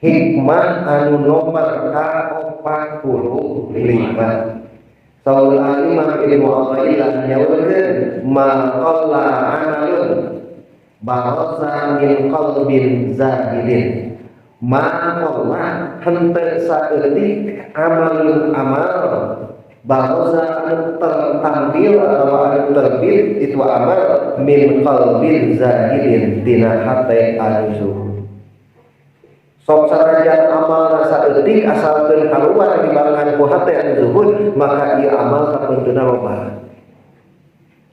Hikmah anu nomor ka-45. Saur Imam Ibnu Athaillah nyaurkeun, ma qalla amalun baraza min qalbin zahidin. Ma qalla, henteu saeutik, amalun amal, baraza anu tertampil atau anu terbit itu amal, min qalbin zahidin, tina hate anu zuhud. Sok sanajan amal saeutik, asalkeun kaluar dibarengan ku hate anu zuhud, maka ieu amal kapenteuna loba.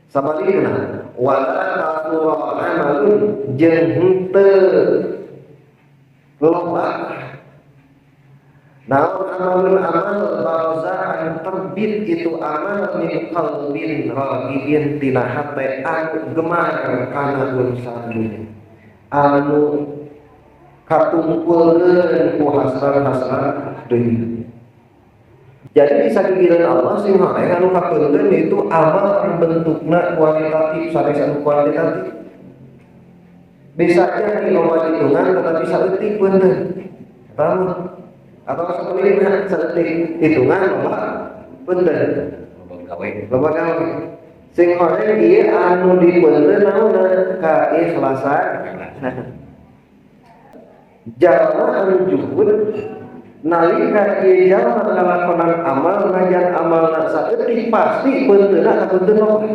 Sabalikna, wala kasura amalun, jeung henteu loba naon, amalun amal, baraza anu terbit itu amal, min qalbin ragibin, tina hate anu gemar kana urusan dunya, anu katumpulkeun ku hasrat-hasrat dunya. Jadi bisa gigireun Allah sing horeng anu kapeunteun itu amal anu bentukna kualitatif sanes anu kuantitatif. Bisa jadi loba hitungan tetapi saeutik beunteun. Tahu? Atau sebaliknya, saeutik hitungan, loba beunteun. Loba gawe. Loba gawe. Sing horeng ieu anu dipeunteun naonna? Keikhlasan. Jalma anu juhud, nalika ieu jalma ngalakonan amal, najan amalna saeutik, pasti peunteunna kapeunteun loba.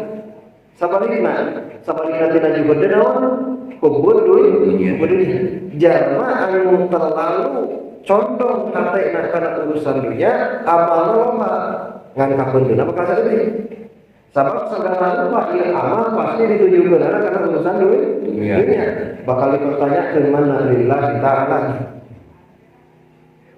Sabalikna, sabalikna tina juhud teh naon? Hubbud dunya. Hubbud dunya. Jalma anu terlalu condong hatena kana urusan dunya, amalna loba ngan kapeunteunna bakal saeutik. Sabab segala rupa ieu amal pasti ditujukeun kana urusan duit Dunia. Dunia. Bakal dipertanyakan mana lillahi ta'ala.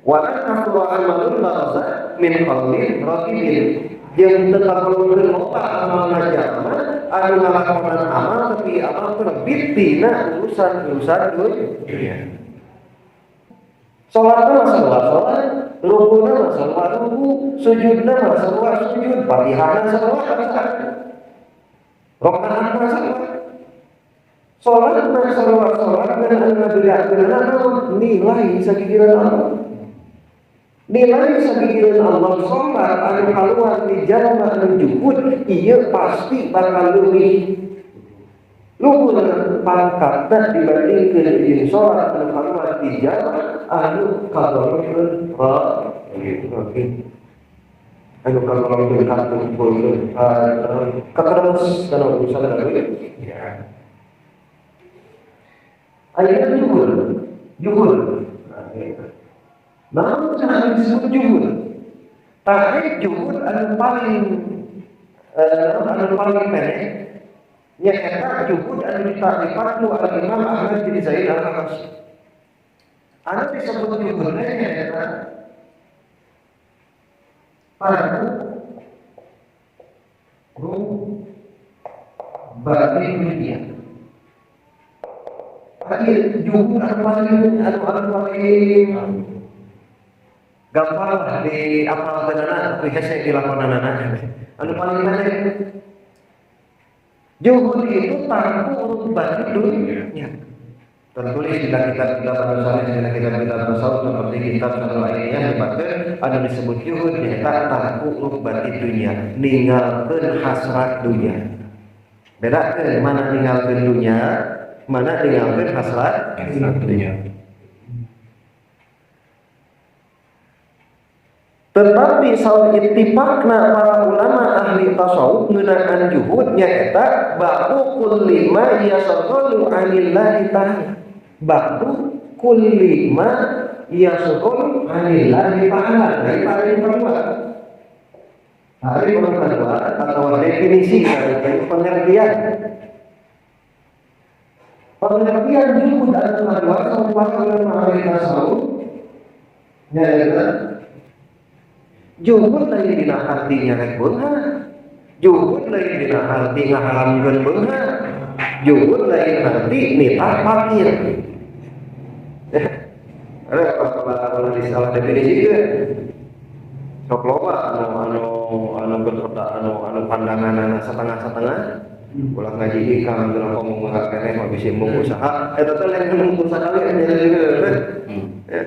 Wala kasura amalun baraza min qalbin raqibin. Jeung teu kaperlukeun loba amalna jalma anu ngalakonan amal tapi amal terbit tina urusan-urusan dunia. Salatna mah sarua salat, rukuna mah sarua ruku, sujudna mah sarua sujud, Fatihahna sarua bacaan. Rakaatna sarua. Salat mah sarua salat, ngan anu ngabedakeunna naon? Nilai sagigireun Allah. Nilai sagigireun Allah salat anu kaluar di jalma anu juhud ieu pasti bakal leuwih luhur pangkatna dibandingkeun jeung salat anu kaluar di jalma anu kagolongkeun oke, anu kagolongkeun katumpulkeun kakeremes kana urusan duit. Ya. Ayeuna juhud, juhud. Naon cenah disebut juhud? Takrif juhud anu paling pendek nyaeta juhud anu ditakrifan ku Al Imam Ahmad bin Zaid Al-Habashi. Anu disebut juhud teh nyaeta tarku rughbati dunia. Akhir juhud anu paling gampang lah di apalkeunana tapi hese dilakonanana. Anu paling pendek, juhud itu tarku rughbati dunia. Tertulis di kitab-kitab anu sanes dina kitab-kitab tasawuf seperti kitab satu lainnya dipakai, anu disebut juhud nyaeta tarku rughbati dunia, ninggalkeun hasrat dunia. Bedakeun mana ninggalkeun dunia, mana ninggalkeun hasrat Hasrat dunia. Tetapi saur ittifaqna para ulama ahli tasawuf ngeunaan juhud nyaeta ba'du kulli ma yasghalu anillahi ta'ala. Ba'du kulli ma yasghalu anillahi ta'ala. Nah, ini paling kedua. Hari kedua atau definisi dari pengertian. Pengertian juhud anu kedua saur para ulama ahli tasawuf nyaeta juhud lain dina arti nyarek beunghar. Juhud lain dina arti ngaharamkeun beunghar. Juhud lain arti nitah fakir. Ada kalau di salah definisi ke sok loba anu anu anu berbeda, anu anu pandangan anu setengah-setengah. Ulah ngaji hikam geura ngomong mah keneh mah bisi embung usaha eta teh lain embung sakali nya. Ya.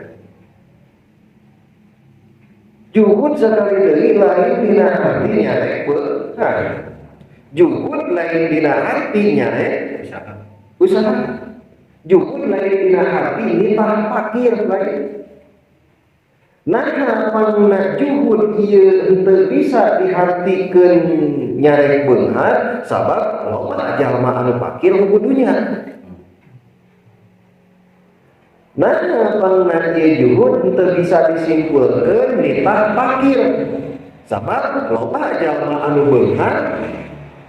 Juhud sekali deui lain dina arti nyarek beunghar. Juhud lain dina arti nyarek usaha. Juhud lain dina arti nitah fakir lain. Nah, pangna juhud ieu henteu bisa dihartikeun nyarek beunghar sabab loba jalma anu fakir hubu dunya. Nah, pangna ieu juhud henteu bisa disimpulkeun nitah fakir sabab loba jalma anu beunghar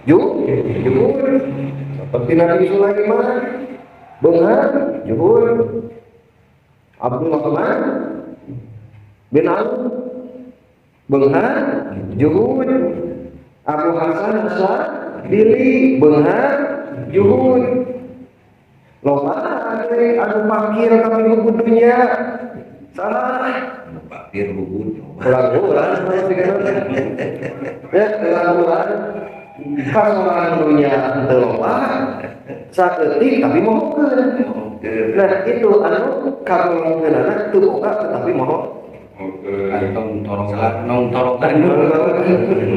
juhud. Seperti Nabi Sulaiman beunghar juhud, Abdurrahman bin Auf beunghar juhud, Abu Hasan Asy-Syadzili beunghar juhud. Loba anu fakir tapi hubu dunya salah. Fakir hubu urang-urang ya, urang-urang kasoran dunya henteu loba saeutik tapi mohokeun. Nah, itu anu kagolongkeunana teu boga tetapi moho kantong torogan nong torogan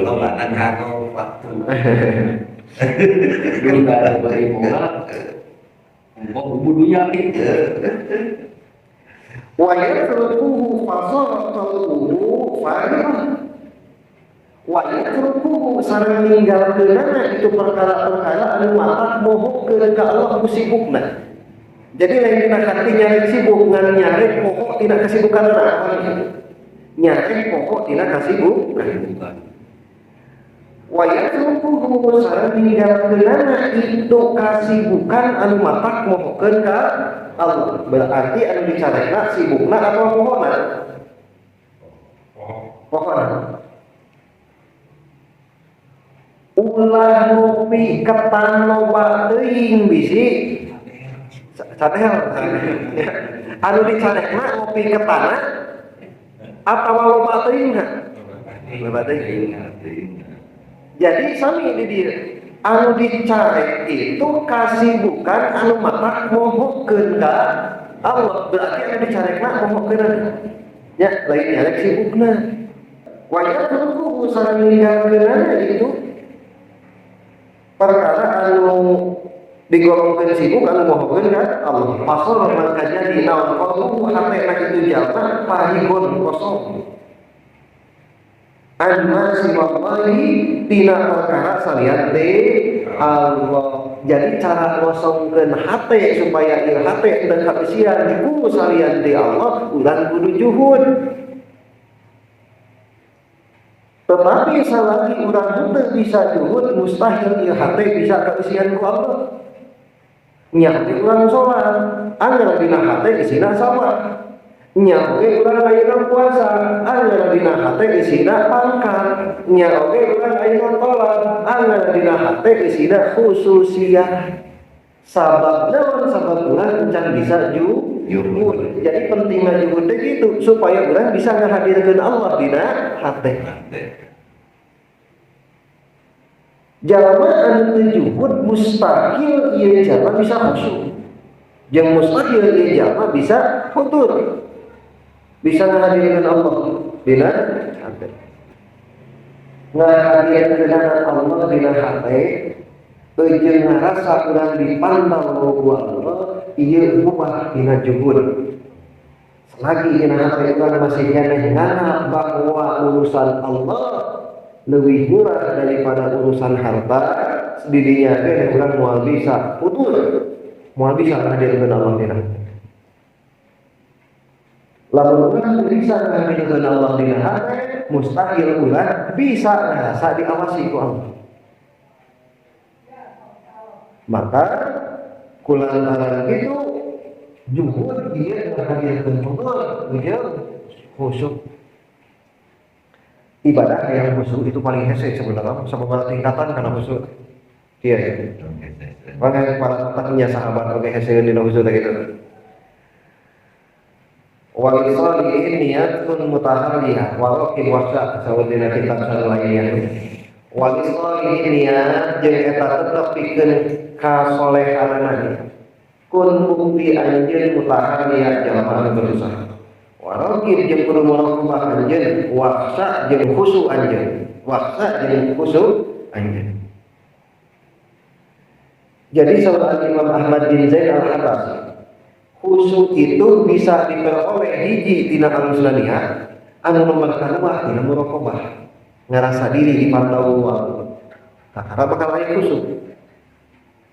lobana kanggo waktu dunya bari boga mau hubu dunya gitu. Wa yatrukuhu fasara qalbuhu farighan. Wa yatrukuhu sareng ninggalkeunana itu perkara-perkara anu matak mohokeun ka Allah ku sibukna. Jadi lain dina hati nyarek sibuk ngan nyarek pokok tina kesibukanna, nyarek pokok tina kesibukan. Wa yatrukuhu sareng ninggalkeunana itu kasibukan anu matak mohokeun ka Allah. Berarti anu dicarekna sibukna atau pohona? Pohona. Ulah ngopi ketan loba teuing bisi sadel. Anu dicarekna ngopi ketana atawa loba teuingna? Loba teuing. Jadi sami di dieu. Anu dicarek itu kasibukan anu matak mohokeun ka Allah. Berarti anu dicarekna mohokeun ya, lain nyarek sibukna. Wa yatrukuhu sareng ninggalkeunana itu perkara anu digolongkeun sibuk anu mohokeun ka Allah. Fasara maka jadi naon qalbuhu hatena itu jalma farigon kosong. Amma siwallahi tina perkara salian ti Allah. Jadi cara ngosongkeun hate supaya ieu hate teu kaeusian ku salian ti Allah, urang kudu juhud. Tetapi selagi urang henteu bisa juhud, mustahil ieu hate bisa kaeusian ku Allah. Nya oge urang salat, angger dina hate isina salat. Nya oge urang ayeuna puasa, angger dina hate isina pangkat. Nya oge urang ayeuna tolak, angger dina hate isina khususiyah. Sabab naon? Sabab urang can bisa juhud. Jadi pentingna juhud teh gitu supaya urang bisa ngahadirkeun Allah dina hate. Jalma anu teu juhud mustahil ieu jalma bisa khusyuk. Jeung mustahil ieu jalma bisa hudur. Bisa menghadirkan Allah dina hate. Ngahadirkeun Allah dina hate jeung ngarasa urang dipantau ku Allah, ieu mubah dina juhud. Selagi dina hate urang masih keneh nganggap bahwa urusan Allah lebih murah daripada urusan harta, didinya ge urang moal bisa hudur, moal bisa ngahadirkeun Allah dina hate. Lamun urang bisa ngahadirkeun Allah dina hate, mustahil urang bisa ngarasa diawasi ku Allah. Maka kulantaran kitu juhud ieu ngahadirkeun hudur jeung khusyuk. Ibadah yang khusyuk itu paling hese sebenarnya, sababaraha tingkatan kana khusyuk. Iya ya. Maka para tatangnya sahabat oge heseun dina khusyuk teh kitu. Wa lisalihin niyatun mutaharriyah wa raqib wasa sawadina kitab lainnya. Wa lisalihin niat jeung eta tetep pikeun kasolehanana. Kun bukti anjeun mutaharriyah jalma anu berusaha. Wa Waraqib jeung kudu muraqabah anjeun, wakhsha jeung khusu anjeun. Wakhsha jeung khusu anjeun. Jadi saudara Imam Ahmad bin Zain Al-Harrasi, khusu itu bisa diperoleh hiji tina alusna niat, anu nomor kadua tina muraqabah. Ngarasa diri dipantau Allah. Kakara bakal aya khusu.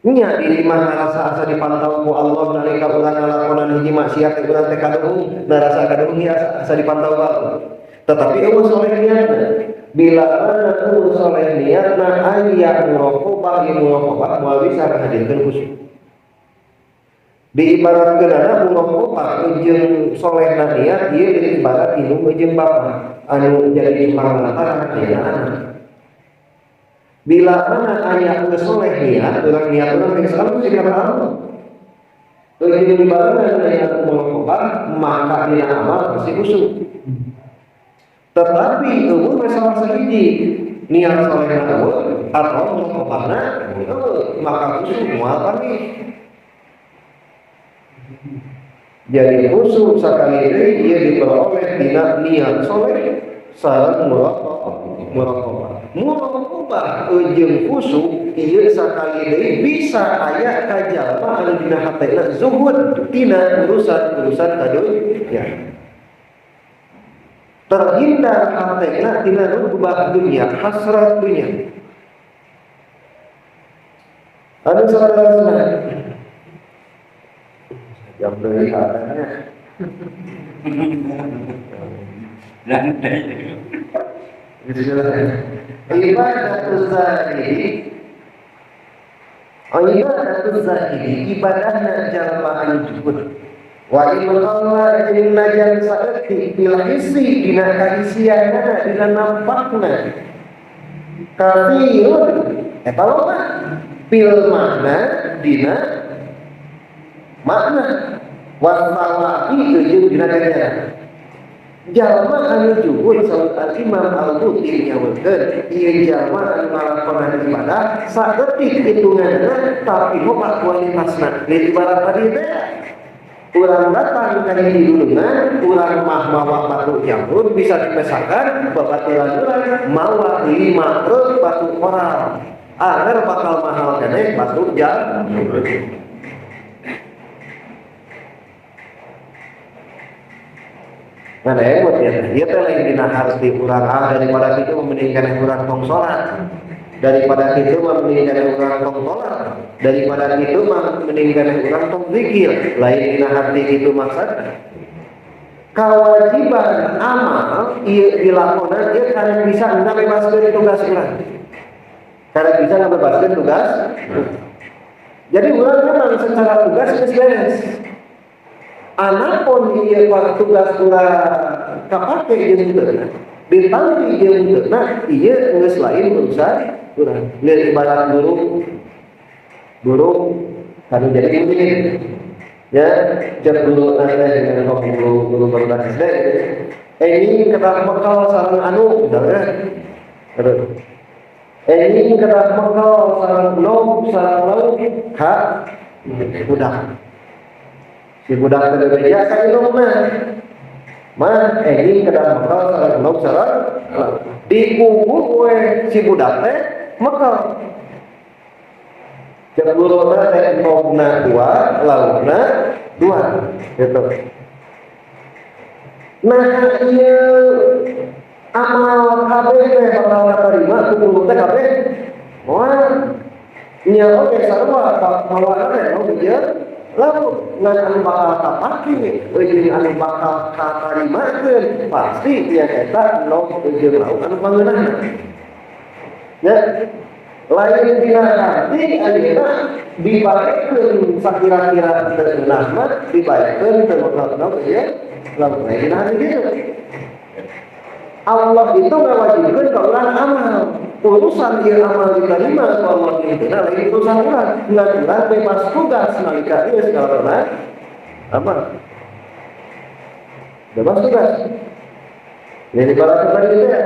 Nya diri mah ngarasa asa dipantau ku Allah nalika urang ngalakonan hiji maksiat urang teh kaduhung, ngarasa kaduhung asa dipantau ku Allah. Tetapi eueuh soleh niatna. Bila mana eueuh soleh niatna aya muraqabah, ieu muraqabah moal bisa ngahadirkeun khusyuk. Diibaratkeunana muraqabah jeung solehna niat ieu diibarat indung jeung bapa anu jadi pangantar aya anak. Bila mana aya geus soleh niat, urang niat urang geus alus di kana Allah. Eueuh dibarengan aya muraqabah, maka dina amal pasti khusyuk. Tetapi eueuh masalah sahiji, niat solehna eueuh atau muraqabahna eueuh, maka khusyuk moal panggih. Jadi khusyuk sakali deui ieu diperoleh dina niat soleh sareng muraqabah. Muraqabah jeung khusyuk ieu sakali deui bisa aya ka jalma anu dina hatena zuhud tina urusan-urusan kadunya. Terhindar hatena tina rubah dunia, hasrat dunia. Anu saudara-saudara, jam deui hatena. Ibadatul zahiri, ibadatul zahiri, ibadahna jalma anu zuhud. Wa in qalla jeung najan saeutik bil hissi dina kahisianana dina nampakna kafirun eta loba fil makna dina makna wasawabi jeung dina ganjaran. Jalma anu zuhud saur Al-Imam Al-Buti nyaurkeun ieu jalma anu ngalakonan ibadah saeutik hitunganna tapi loba kualitasna. Lihat ibarat tadi teh urang datang ka di dulungan, urang mah mawa batu jamrud bisa dipesakan babaturan urang mawa 5 truk batu koral. Anger bakal mahal keneh batu jamrud. Nah, emot ya, ieu teh lain dina harti urang ah daripada kitu mending keneh urang tong salat. Daripada kitu mah mending keneh urang tong salat. Daripada kitu mah mending keneh urang tong zikir. Lain dina harti kitu maksudna. Kewajiban amal ieu dilakonan ieu karena bisa ngabebaskeun tugas urang. Karena bisa ngabebaskeun tugas. Jadi urang memang secara tugas geus beres. Anapun ieu tugas urang kapake jeung teu ditampi jeung teu ieu geus lain urusan urang. Lieur ibarat guru kanu jadi murid ya cek guru teh dengan guru guru barudak SD ini kedah bekal sareng anu misalnya terus ini kedah bekal sareng nog sareng lauk ka budak si budak teh beja ka indungna mah ini kedah bekal sareng nog sareng lauk dikumpul we si budak teh bekal cek guruna teh nogna 2 laukna 2 gitu. Nah ieu amal kabeh teh bakal katarima ku guru teh kabeh moal nya oge sarua mawana teh nog ieu lauk ngan anu bakal kapake jeung anu bakal katarimakeun pasti nya eta nog jeung lauk anu pangeunahna nya. Lain dina hati ayeuna dibaekeun sakira-kira teu ngeunah mah dibaekeun teu ngeunah ieu lamun lain dina hati kitu. Allah itu ngawajibkeun ka urang amal. Urusan ieu amal diterima ku Allah ieu teh lain urusan urang. Ngan urang bebas tugas nalika ieu segala amal. Bebas tugas. Jadi kalau tadi itu ya,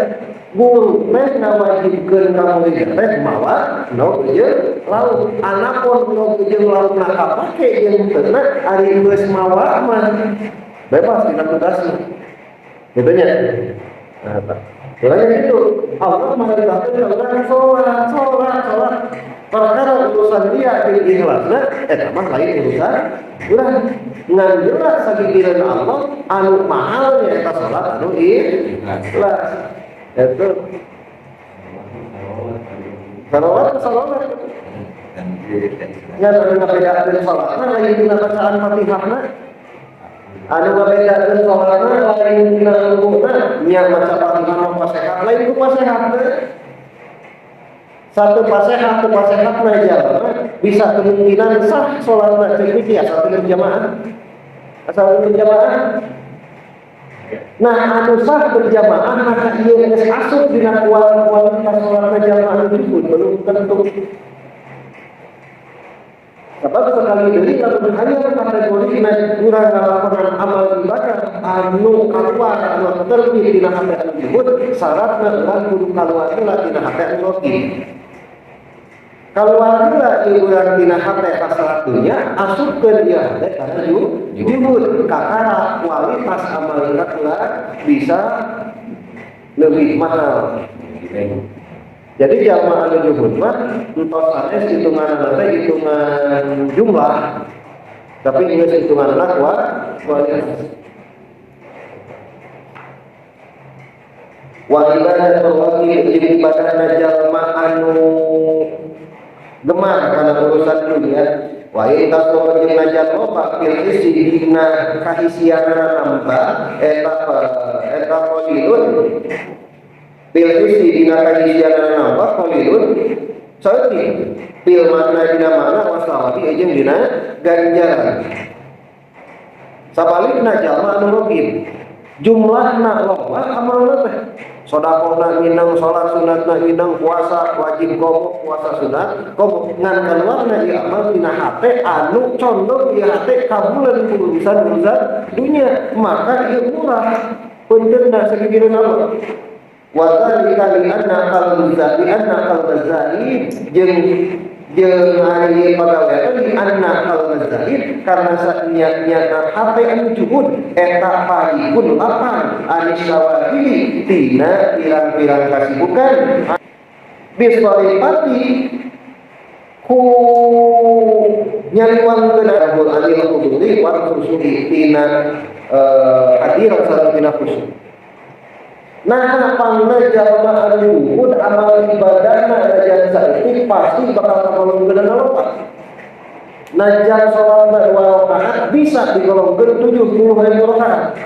guru teh ngawajibkeun ka murid teh mawa nog jeung lauk. Anapun nog jeung lauk na kapake jeung teu ari geus mawa mah Bebas dina tugasna. Gitu nya. Nah, makanya itu Allah merintahkan urang sholat, sholat, sholat. Perkara urusan dia jeung ikhlasna eta mah lain urusan urang. Ngan jelas sagigireun Allah anu mahalnya eta salat anu ikhlas. Itu salawat salawat. Ngan anu ngabedakeun salatna lain dina bacaan Fatihahna. Anu ngabedakeun salatna lain dina rukuna, nya maca Fatihah mah pasehat, lain ku pasehatna. Satu pasehat tu pasehatna jalma bisa kemungkinan sah salatna cek iki asal teu berjamaah. Asal teu berjamaah. Nah, anu sah berjamaah maka ieu geus asup dina kualitas salatna jalma anu juhud belum tentu. Sebab sekali deui lamun hanya kategori urang ngalakonan amal ibadah anu kaluar anu terbit dina hate anu juhud, syaratna urang kudu kaluar heula dina hate anu rohib. Kaluar heula ieu urang dina hate hasrat dunya, asupkeun ieu hate kana juhud, kakara kualitas amal ibadah bisa lebih mahal. Jadi jalma anu juhud mah entos sanes hitunganna teh hitungan jumlah, tapi geus hitunganna kualitas. Wa ibadatul waqi jeung ibadahna jalma anu gemar kana urusan dunia. Wa in tasawwur jeung najan loba fil isi dina kahisianana nambah eta eta qalilun. Fil isi dina kahisianana nambah qalilun saeutik. Fil makna dina makna wasawabi jeung dina ganjaran. Sabalikna jalma anu rogib jumlahna loba amalna teh sodakohna minang salat sunatna minang puasa wajib komo puasa sunat komo ngan kaluarna ieu amal dina hate anu condong ieu hate kabulan urusan-urusan dunia maka ieu murah puntenna sagigireun Allah. Wa dzalika li anna qalbi anna qalbi zahid jeung jeung ari pagawean li anna qalbi zahid karena sanyanya hate anu juhud eta paripun lapang anis sawahili tina pirang-pirang kasibukan bisoripati ku nyaliwangkeun rahul anil huduri wal khusuri tina hadirat sareng tina khusyuk. Nah, pangna jalma anu juhud amal ibadahna najan saeutik pasti bakal kakolongkeun loba. Najan salatna 2 rakaat bisa digolongkeun 70.000 rakaat.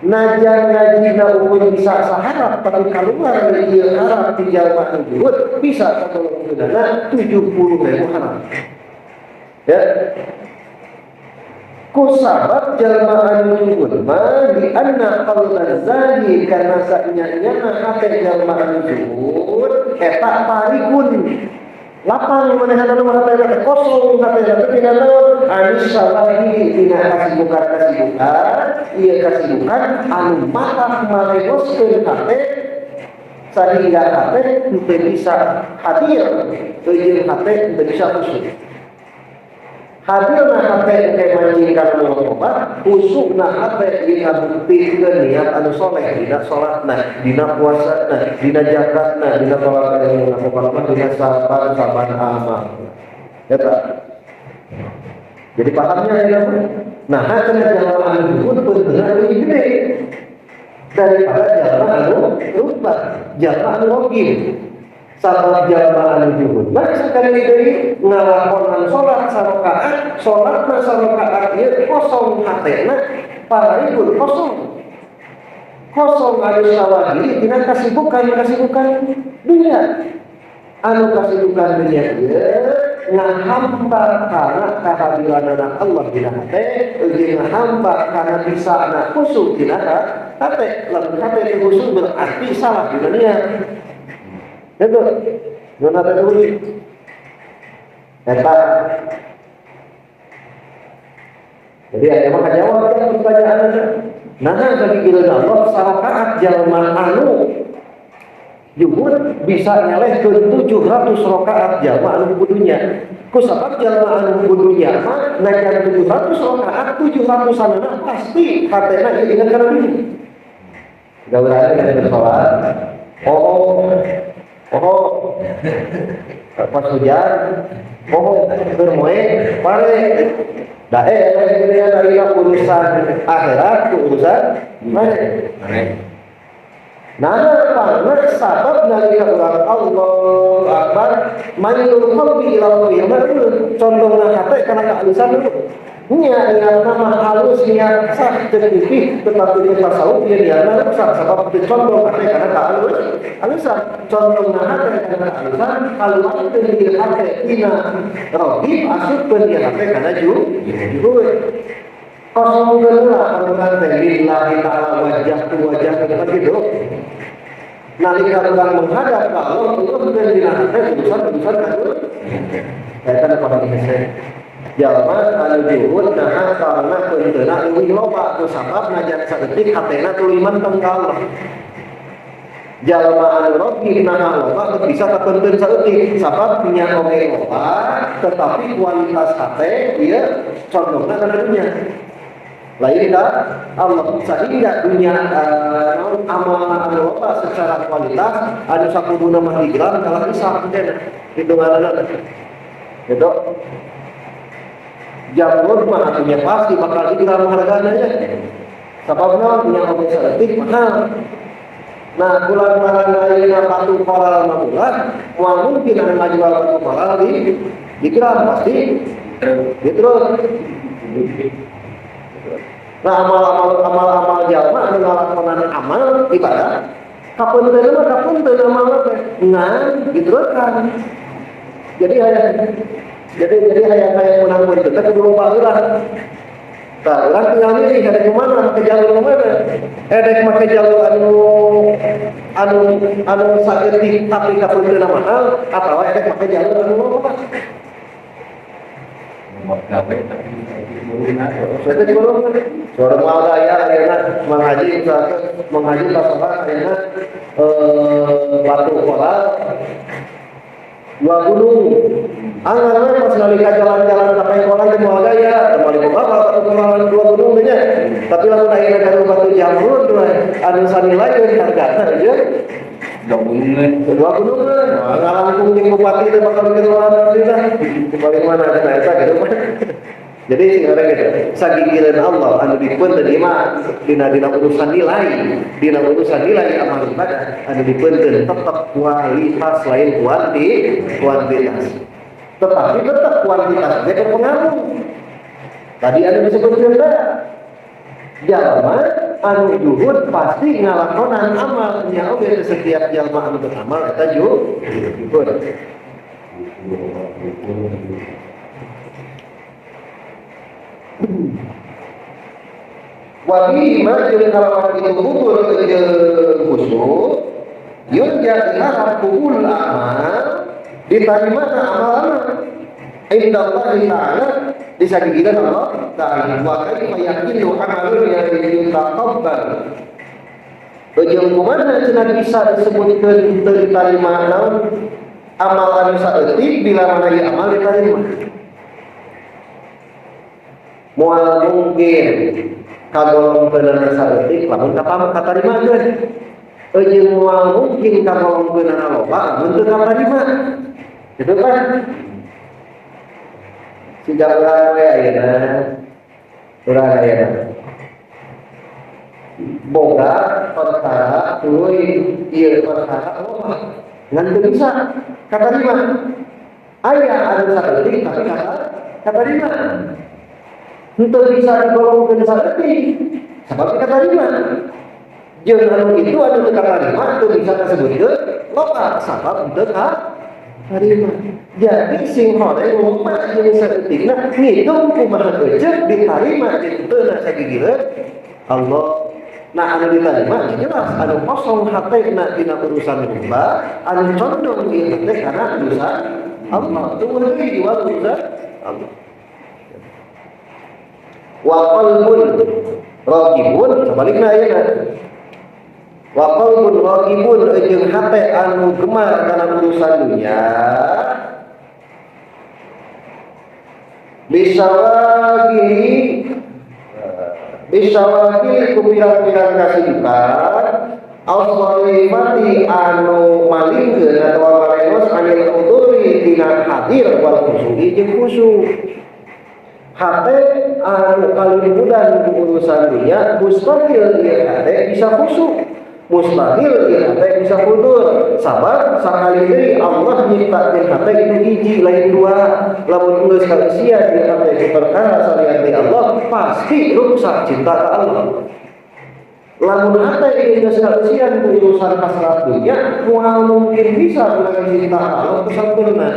Najan ngajina ukur bisa saharap tapi kaluar ieu harap ti jalma anu juhud bisa kakolongkeunana 70.000 harap. Ya. Kusabab jalma anu juhud mah di anna qalban zahid karena sanyanya hate jalma anu juhud eta parikun lapang manehanna mah hate teh kosong hate teh tina naon anis salahi tina kasibukan-kasibukan ieu kasibukan anu matak malegoskeun hate sehingga hate teu bisa hadir jeung hate teu bisa khusyuk. Hadirna hate teh mancing kana muraqabah, khusukna hate dina buktikeun niat anu soleh dina salatna, dina puasana, dina zakatna, dina salat ilmu, pokona dina saban-saban amal. Eta. Jadi pahamnya ya apa? Nah, cenah jalma anu juhud beunteuna leuwih gede daripada jalma anu rutbah, jalma anu rogib. Sabab jalma anu juhud mah sakali deui ngalakonan salat sarakaat, salatna sarakaat ieu kosong hatena, paripun kosong. Kosong anu sawahili tina kasibukan-kasibukan dunia. Anu kasibukan dunia ieu ngahambat kana kehadiranana Allah dina hate, jeung ngahambat kana bisana khusyuk dina hate. Lamun hate teu khusyuk berarti salah dina niat. Itu, nuna teh dulu. Eta. Jadi aya mah kajawab kan pertanyaan. Nah, bagi giliran Allah sarakaat jalma anu juhud bisa nyelehkeun 700 rakaat jalma anu kudunya. Ku sabab jalma anu hubbu dunya mah najan 700 rakaat, 700-anana pasti hatena ieu ingat kana dunya. Gawean kana salat. Oh, oh, pas hujan, oh, keur moe, pare. Da dari urusan akhirat ke urusan pare. Nah, karena sabab nalika urang Allah Akbar, mailul qalbi ila qiyamah, contohna hate kana kehalusan dulu. Nya niatna mah halus, niat sah teu pipih, tetapi teu tasawuf ieu niatna rusak sabab teu condong hate kana kehalus halusan. Condongna hate kana kehalusan, kaluarkeun ieu hate tina rohib, asupkeun ieu hate kana juhud. Kosongkeun lah urang teh lillahi ta'ala wajah tu wajah kan gitu. Nalika urang menghadap ka Allah, Allah dina hate urusan-urusan kadu. Eta pada hese. Jalma anu juhud nah karena peunteuna leuwih loba ku sabab najan saeutik hatena tuluy manteng ka Allah. Jalma anu rogi nah loba teu bisa kapeunteun saeutik sabab nya oge loba tetapi kualitas hate ieu condongna kana dunya. Lain ka Allah sehingga dunia amal anu loba secara kualitas anu sakuduna mah digram kalah hisab teh hitunganna gitu. Jamrud mah atunya pasti bakal digram hargana nya. Sababna nya oge saeutik mahal. Nah, bulan-bulan ayeuna batu koral mah bulan, moal mungkin anu ngajual batu koral di gram pasti di terus. Nah, amal-amal amal-amal jalma anu ngalakonan amal ibadah kapunten mah kapunten amal teh ngan diteruskan. Jadi hayang jadi hayang hayang menang pun teh kudu loba heula. Tah, urang tinggal milih ada kemana, make jalur kemana. Dek make jalur anu anu anu saeutik tapi kapunten mahal atawa edek make jalur anu loba. Gawe tapi Saya teh belum suara moal gaya ayeuna manghaji misalkan manghaji ka salat ayeuna batu koral dua gunung. Anggar we pas nalika jalan-jalan ka pengkolan teh moal gaya, moal diboga batu koral dua gunung teh nya. Tapi lamun ayeuna gaduh batu jamrud we anu sanilayeun hargana jeung dua gunungan. Dua gunungan. Ngalangkung jeung bupati teh bakal mikir orang teh. Paling mana cenah eta gitu mah. Jadi sing orang gitu, sagigireun Allah anu dipeunteun ieu mah dina dina urusan nilai, dina urusan nilai amal ibadah anu dipeunteun tetap kualitas lain kuantitas. Tetapi tetap kuantitas dia berpengaruh. Tadi ada disebutkan teh jalma anu juhud pasti ngalakonan amal nya oge setiap jalma anu beramal eta juhud. Wa bi ma jeung kalawan itu kubur jeung khusyuk yurja diharap kubul amal diterima amal-amal inda Allah ta'ala disagigiran Allah ta'ala wa kaifa yaqillu amalun yang yutaqabbal ujung kumaha cenah bisa disebutkeun teu diterima naon amal anu saeutik bila mana ieu amal diterima moal mungkin kagolongkeunana saeutik lamun katarimakeun eujeung moal mungkin kagolongkeunana loba lamun teu katarima gitu kan. Siga urang we ayeuna urang ayeuna boga perkara tuluy ieu perkara loba ngan teu bisa katarima aya anu saeutik tapi katarima henteu bisa digolongkeun saeutik sabab katarima jeung anu kitu anu teu katarima teu bisa kasebutkeun loba sabab henteu katarima. Jadi sing hore loba jeung saeutikna ngitung kumaha eceuk ditarima jeung teu na sagigireun Allah. Nah anu diterima jelas anu kosong hatena dina urusan loba anu condong ieu teh karena urusan Allah tunggu deui jual urusan Allah. Wa qalbun raqibun sebalikna ayeuna wa qalbun raqibun jeung hate anu gemar kana urusan dunya Bisawagili bisawagili ku pirang-pirang kasibukan al-sharifati anu malingkeun atawa malengos anil huduri tina hadir wal khusyu'i jeung khusyuk. Hate anu kalimpudan ku urusan dunia mustahil ieu hate bisa khusyuk, mustahil ieu hate bisa hudur. Sabab sakali deui Allah nyiptakeun hate itu hiji lain dua. Lamun geus kaisian ieu hate ku perkara salian ti Allah pasti rusak cinta ka Allah. Lamun hate ieu geus kaisian ku urusan hasrat dunia moal mungkin bisa urang cinta ka Allah ku sampurna.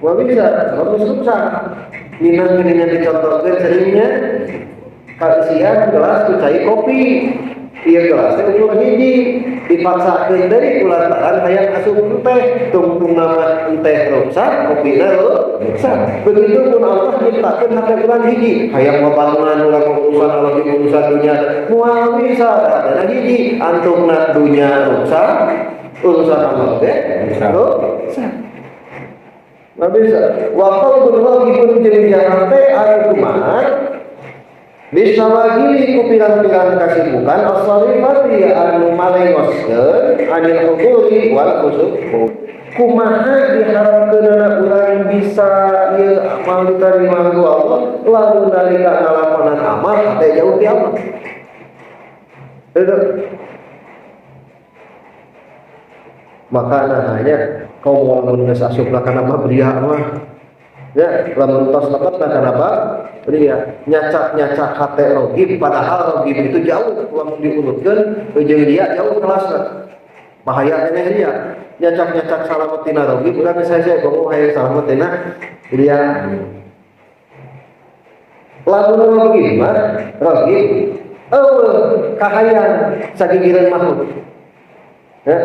Moal bisa sabab geus rusak. Minang geuningan dicontohkeun seringnya kaisian gelas ku cai kopi. Ieu gelas teh ukur hiji dipaksakeun deui kulantaran hayang asup teh tungtungna mah teh rusak kopina rusak. Begitu pun Allah nyiptakeun hate urang hiji hayang babangunan urang urusan Allah di urusan dunia moal bisa hatena hiji antungna dunia rusak urusan Allah teh rusak. Nggak bisa. Wa qalbun raghibun jeung hate anu kumaha bisawagili ku pirang-pirang kasibukan as-sarifati anu malengoskeun anil huduri wal khusyuk. Kumaha diharapkeunana urang bisa ieu amal diterima ku Allah lamun nalika ngalakonan amal hate jauh ti Allah. Itu. Maka nahanya kaum lamun geus asupna kana bab riya mah ya lamun tos lebetna kana bab riya nyacak-nyacak hate rogib padahal rogib itu jauh lamun diurutkeun jeung riya jauh kelasna bahaya keneh riya nyacak-nyacak salamet tina rogib urang geus hese bongo hayang salamet tina riya. Lamun rogib mah rogib eueuh kahayang sagigireun makhluk ya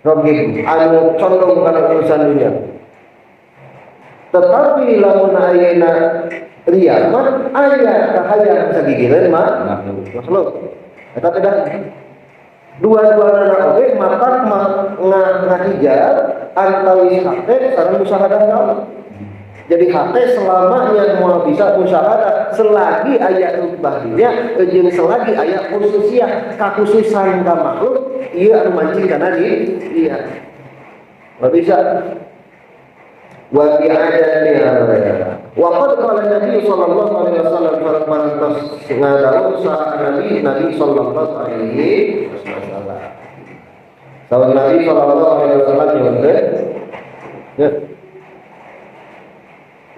rogib anu condong kana urusan dunia. Tetapi lamun ayeuna riya mah aya kahayang sagigireun mah makhluk. Eta teh dua-duana oge matak mah ngahijab antawis hate sareng musyahadah ka Allah. Jadi hate selamanya moal bisa musyahadah selagi aya rubah dunia jeung selagi aya khususiah kakhususan ka makhluk ieu anu mancing kana di iya. Nggak bisa. Wa bi adami wa qad qala Nabi sallallahu alaihi wasallam sareng parantos ngadawuh saha Nabi sallallahu alaihi wasallam. Saur Nabi sallallahu alaihi wasallam nyebutkeun ya.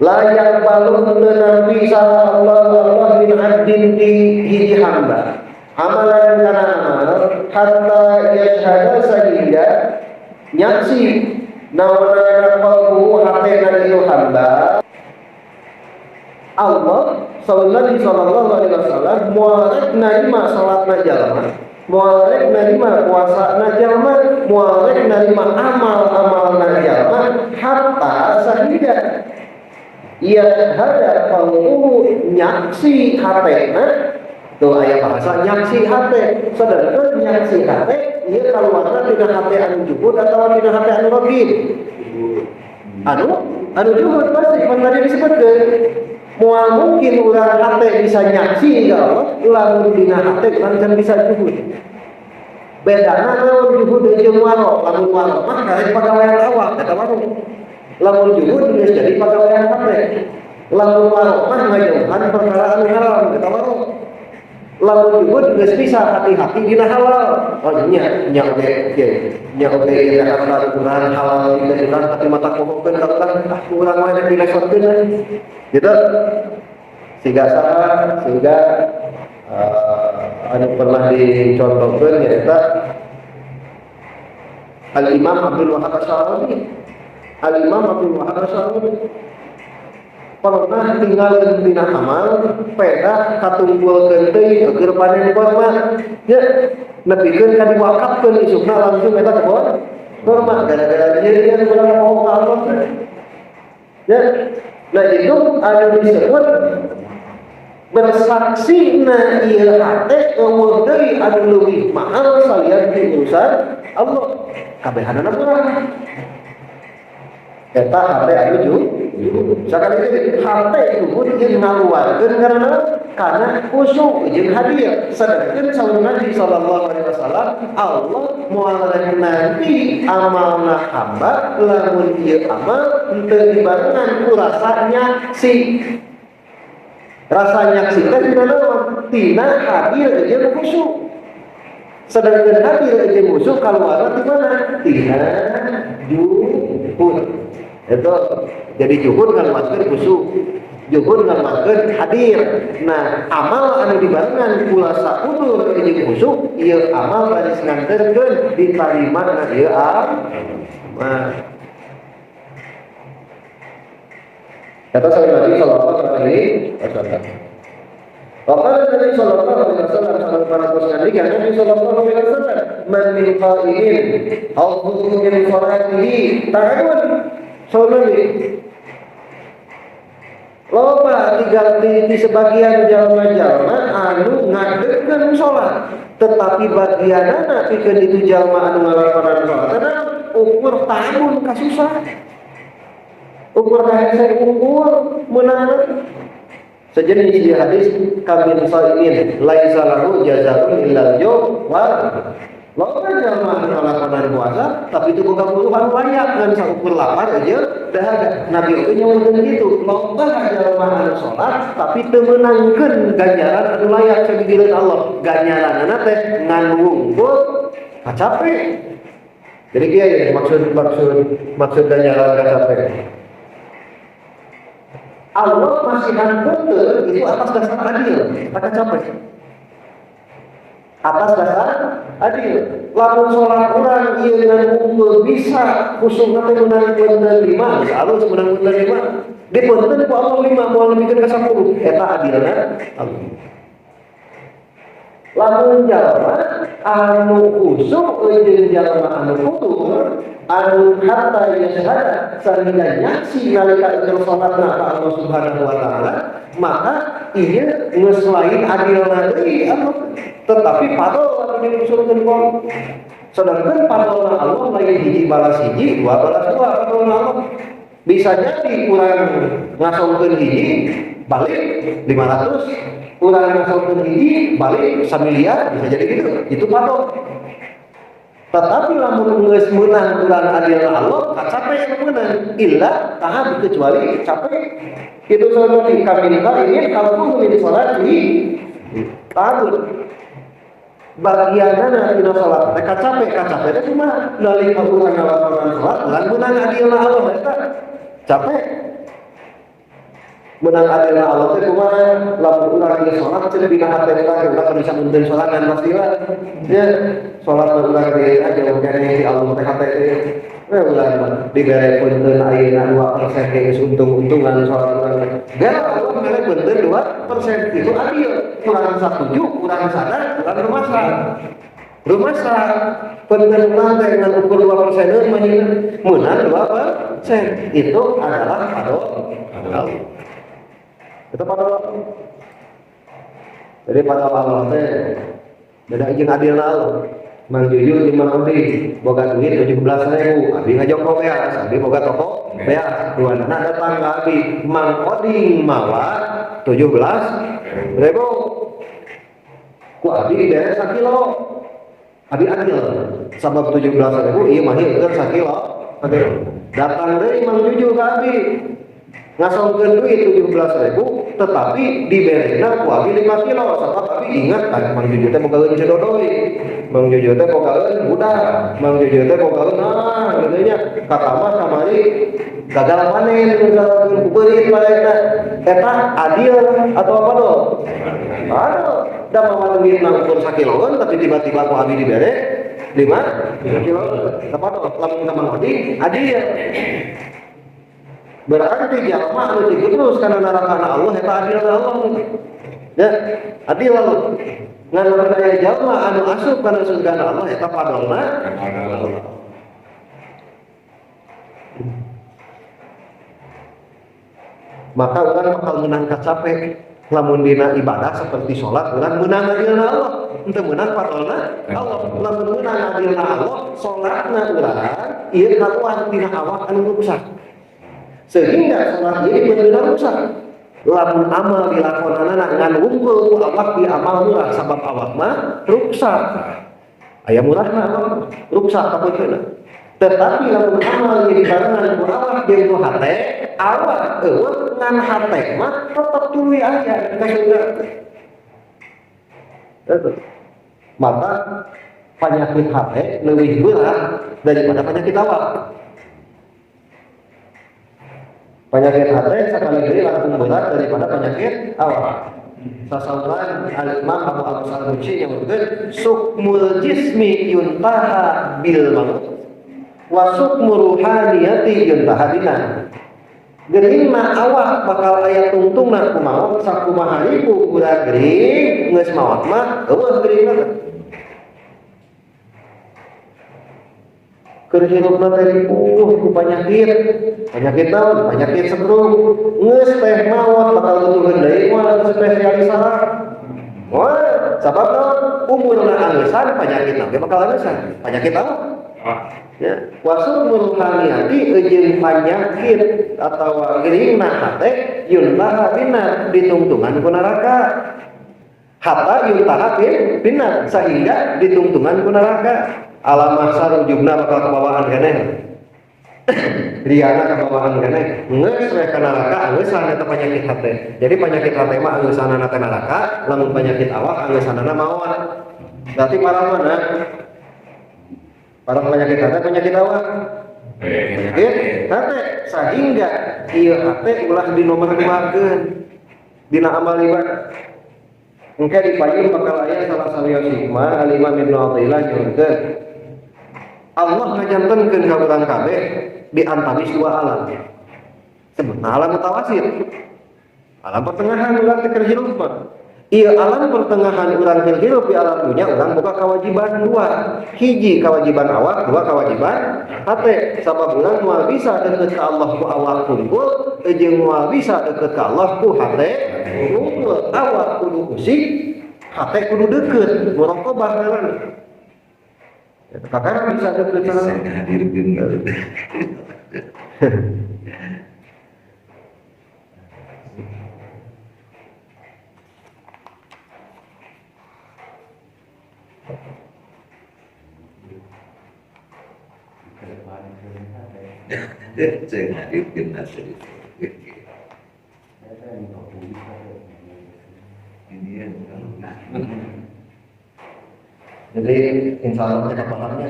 La yaqbalu nabi saha Allah Allah min abdin ti hiji hamba amalan kana amal hatta yashhada sehingga nyaksi nawana qalbu hatena itu hamba Allah sallallahu alaihi wasallam moal rek narima salatna jalma moal rek narima puasana jalma moal rek narima amal-amalna jalma hatta sehingga yashhada qalbuhu nyaksi hatena. Tuh aya bahasa nyaksi hate sedangkan nyaksi hate ieu kaluarna tina hate anu juhud atawa tina hate anu rogib anu juhud pasti pan tadi disebutkeun moal mungkin urang hate bisa nyaksi ka Allah lamun dina hate urang can bisa juhud. Bedana naon juhud jeung waro? Lamun waro mah karek pagawean awak eta waro. Lamun juhud geus jadi pagawean hate. Lamun waro mah ngajauhan perkara anu haram eta waro. Lamun juhud geus bisa hati-hati dina halal. Oh nya nya oge kieu. Nya oge ieu harta urang halal dina urang tapi mata kohokeun ka urang ah urang wae rek dilesotkeun. Gitu. Sehingga saha sehingga anu pernah dicontohkeun nyaeta Al-Imam Abdul Wahab Asy-Sya'rani. Al-Imam Abdul Wahab Asy-Sya'rani pernah tinggalkeun tina amal pedah katumpulkeun deui keur panen korma nya nepikeun ka diwakafkeun isukna langsung eta kebon korma gara-gara ieu dia urang mau ka Allah ya. Nah itu anu disebut bersaksi na ieu hate eueuh deui anu leuwih mahal salian ti urusan Allah kabehanana murah eta hate anu Sakali deui hate juhud jeung ngaluarkeun karena khusyuk jeung hadir. Sedangkan saur Nabi sallallahu alaihi wasallam Allah moal nanti amalna hamba lamun ieu amal teu dibarengan ku rasa nyaksi. Rasa nyaksi teh tina naon? Tina hadir jeung khusyuk. Sedangkan hadir jeung khusyuk kaluarna ti mana? Tina juhud. Itu jadi juhud ngaluarkeun khusyuk, juhud ngaluarkeun hadir. Nah, amal anu dibarengan ku rasa hudur jeung khusyuk ieu amal baris nganterkeun ditarima na ieu amal. Kata Nabi sallallahu alaihi wasallam. Waqala Nabi sallallahu alaihi wasallam Nabi sallallahu alaihi wasallam man min qa'ilin hawdhu min salatihi ta'adun. Saudari loba tinggal di sebagian jalma-jalma anu ngadegkeun salat, tetapi bagianana pikeun itu jalma anu ngalakonan salat karena ukur tahun kasusah. Ukur kahese ukur meunang sejenis di hadis kamin shaimin laisa lahu jazaa'un illal ju' wa loba jalma anu ngalakonan puasa tapi itu boga puluhan layak ngan saukur lapar aja dahaga. Nabi oge nyaurkeun kitu loba jalma anu salat tapi teu meunangkeun ganjaran anu layak sagigireun Allah. Ganjaranna teh ngan wungkul kacape. Jadi kieu ya maksud maksud ganjaran kacape. Allah masih betul itu atas dasar adil, tak capek. Atas dasar adil. Lamun salat urang ieu ngan unggul bisa khusyukna teh meunang punten 5, geus alus meunang punten 5. Dipunten ku Allah 5 moal nepikeun ka 10. Eta adilna Allah. Lamun jalma anu khusyuk jeung jalma anu futur anu hatta yashhada sehingga nyaksi nalika keur salatna ka Allah Subhanahu wa taala, maka ieu geus lain adilna deui Allah, tetapi fadl anu diusulkeun ku Allah. Sedangkan fadlna Allah lain hiji balas hiji, dua balas dua fadlna Allah. Bisa jadi kurang ngasongkeun hiji balik 500, kurang ngasongkeun hiji balik 1 miliar, bisa jadi gitu. Itu fadl. Tetapi lamun geus meunang kurang adilna Allah, kacape yang meunang illa tahab kecuali capek. Itu saudara kami ini kalau min salati tahab. Bagianana dina salat teh kacape, kacape teh kumaha? Nalika urang ngalakonan salat, urang meunang adilna Allah eta capek. Menang adilna Allah teh kumaha? Lamun urang geus salat cenah dina hate urang, urang bisa munteun sorangan pastilah. Ya, salat urang ge jauh keneh di Allah teh hate teh. We urang mah dibere punten ayeuna 2% ge geus untung-untungan salat urang teh. Geus Allah mere punten 2% itu adil. Kurang satuju, kurang sadar, kurang rumasa. Rumasa punten urang teh ngan ukur 2% mah meunang 2%. Itu adalah fadl Allah. Itu pada Allah. Jadi pada Allah teh beda jeung adilna Allah. Mang Juju jeung Mang Odi boga duit 17.000, abi ngajongkok beas, abi boga toko beas. Duanana datang ka abi, Mang Oding mawa 17.000. Ku abi dibere sakilo. Abi adil. Sabab 17.000 ieu mah heukeun sakilo. Datang deui Mang Juju ka abi. Ngasongkeun duit 17.000 tetapi diberena ku abi 5 kilo sabab abi ingat kan Mang Juju teh bogaeun cedodoi, Mang Juju teh bogaeun budak, Mang Juju teh bogaeun ah gitu nya katamah kamari gagal panen misalkan ku beurit panen eta adil atau apa do? Adil. Da mawa duit mah ukur sakiloeun tapi tiba-tiba ku abi dibere 5 kilo. Tepat lamun ka Mang Odi adil. Berarti jalma anu tigu terus kana narakana Allah eta adil Allah. Ya, adil Allah. Ngan lamun aya jalma anu asup kana surgana Allah eta fadolna Allah. Maka urang bakal meunang kacape lamun dina ibadah seperti salat urang meunang adilna Allah, henteu meunang fadolna Allah. Lamun meunang adilna Allah, salatna urang ieu kaluar tina awak anu ruksak. Sehingga salat ieu bener rusak. Lamun amal dilakonanana ngan wungkul ku awak di amal murah sabab awak mah ruksak. Aya murahna awak ruksak kapunteuna. Tetapi lamun amal ieu dibarengan ku awak jeung ku hate, awak eueuh ngan hate mah tetep tuluy aya ka surga. Maka penyakit hate leuwih berat daripada penyakit awak. Penyakit hati sekali deui langkung berat daripada penyakit awak. Sasauran Al-Imam Abu Abbas Al-Musi nyebutkeun sukmul jismi yuntaha bil maut wa sukmu ruhaniyati yuntaha bina. Geuringna awak bakal aya tungtungna ku maot sakumaha ribu urang gering geus maot mah eueuh geuringna. Keur hirupna teh ripuh ku penyakit, penyakit naon? Penyakit stroke. Geus teh maot bakal butuheun deui moal spesialis saraf. Wah, sabab naon? Umurna angeusan penyakitna ge bakal angeusan. Penyakit naon? Ya, wasumul ruhaniyati jeung penyakit atawa geuringna hate yuntaha bina ditungtungan ku neraka. Hatta yuntaha bina sehingga ditungtungan ku neraka. Alam mahsar ujubna bakal kebawaan keneh. Riana kebawaan keneh. Geus we ka neraka angeusan eta penyakit hate. Jadi penyakit hate mah angeusanana teh neraka, lamun penyakit awak angeusanana maot. Berarti parah mana? Parah penyakit hate penyakit awak. Penyakit hate sehingga ieu hate ulah dinomorduakeun dina amal ibadah. Engke di payun bakal aya salah sawios hikmah Al-Imam Ibnu Athaillah nyebutkeun Allah ngajantenkeun ka urang kabeh di antawis dua alam. Sebutna alam mutawasit. Alam pertengahan urang teh keur hirup mah. Ieu alam pertengahan urang keur hirup di alam dunya urang boga kewajiban dua. Hiji kewajiban awak, dua kewajiban hate. Sabab urang moal bisa deket ka Allah ku awak kumpul, jeung moal bisa deket ka Allah ku hate kumpul. Awak kudu usik, hate kudu deket, muraqabah ngaranna. Kakak bisa deket bisa ngahadirkeun gitu. Saya ngahadirkeun nasi. Ini yang kalau jadi insya Allah kita pahamnya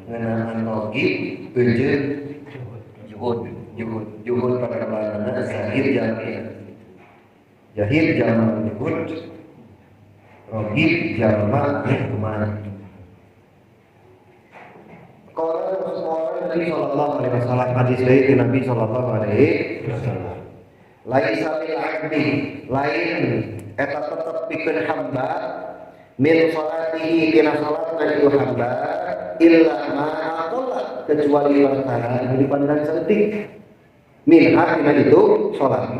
ngenaan rogi, ujud, juhud, juhud, juhud pada kabarana zahir jami, jahir jama juhud, rogi jama kemana? Qala Rasulullah Nabi sallallahu alaihi wasallam hadis dari Nabi sallallahu alaihi wasallam. Laisa lil abdi lain eta tetep pikeun hamba min salatihi tina salatna itu hamba illa ma aqalla kecuali perkara anu dipandang saeutik min tina itu salat.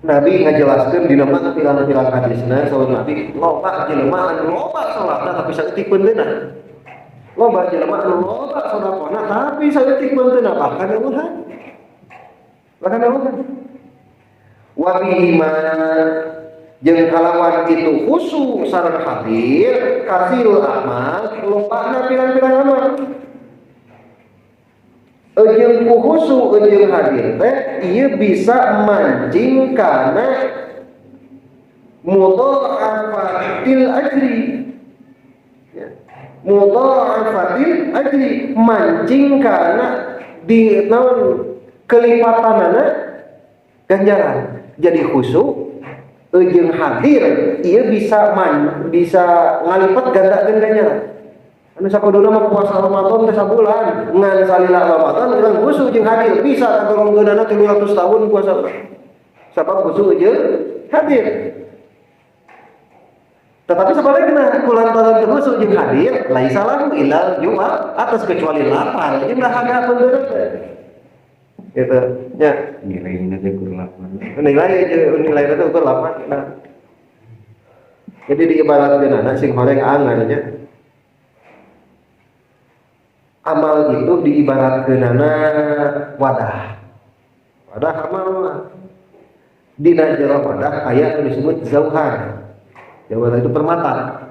Nabi ngajelaskeun dina mah pirang-pirang hadisna saur Nabi loba jelema anu loba salatna tapi saeutik peunteunna. Loba jelema anu loba sedekahna tapi saeutik peunteunna bahkan eueuhan. Bahkan eueuhan. Wa bima jeung kalawan itu khusu sareng hadir kasil amal lobana pirang-pirang amal. Jeung ku khusu jeung hadir teh ieu bisa mancing kana mudha'afatil ajri. Mudha'afatil ajri mancing kana di naon kelipatanana ganjaran. Jadi khusu jeung hadir ieu bisa bisa ngalipet gandakeun ganjaran. Anu sakuduna mah puasa Ramadan teh sabulan, ngan salila Ramadan urang khusu jeung hadir bisa kagolongkeunana 300 tahun puasa. Sabab khusu jeung hadir. Tetapi sebaliknya kulantaran teu khusu jeung hadir laisa lahu ilal juma atas kecuali lapar jeung dahaga peundeureuh teh. Gitu nya. Nilainya teh ukur 8. Nilainya teh ukur 8. Nah. Jadi diibaratkeunana sing horeng angan nya. Amal itu diibaratkeunana Wadah. Wadah amal mah. Dina jero wadah aya anu disebut zauhar. Jauhar itu permata.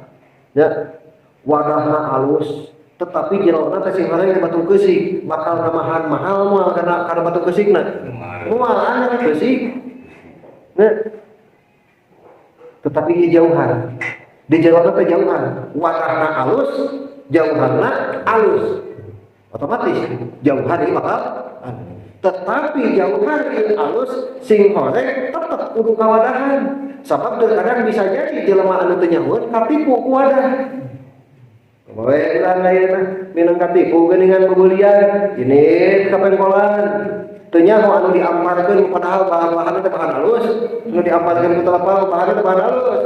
Ya. Wadahna alus, tetapi jerona teh sing goreng batu keusik, bakal namahan mahal moal kana batu keusikna. Moal anu keusik. Ya. Tetapi ieu jauhar. Di jerona teh jauhar, wadahna alus, jauharna alus. Otomatis jauhar ieu bakal alus. Tetapi jauhar ieu alus sing horeng tetep kudu kawadahan. Sabab terkadang bisa jadi jelema anu teu nyahueun katipu ku wadah. Bae urang ayeuna minang katipu geuningan bebeulian, ini kapengkolan. Teu nyaho anu diamparkeun padahal bahan-bahanna teh bahan halus, anu diamparkeun ku telepon bahanna teh bahan halus.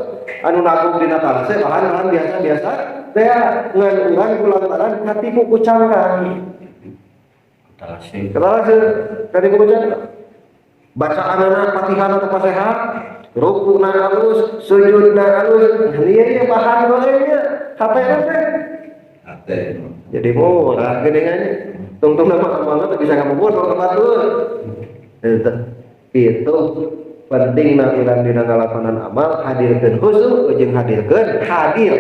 Anu nabung dina talase bahan-bahan biasa-biasa teh ngan urang kulantaran katipu ku cangkang. Talase. Talase katipu ku cangkang. Bacaanana Fatihah teh pasehat, rukuna halus, sujudna halus, ieu ieu bahan gorengnya, hatena teh. Hate. Jadi murah geuningannya. Tungtung nama amalna teh bisa ngabobodo ka batur. Eta itu pentingna urang dina ngalakonan amal hadirkeun khusyuk jeung hadirkeun hadir.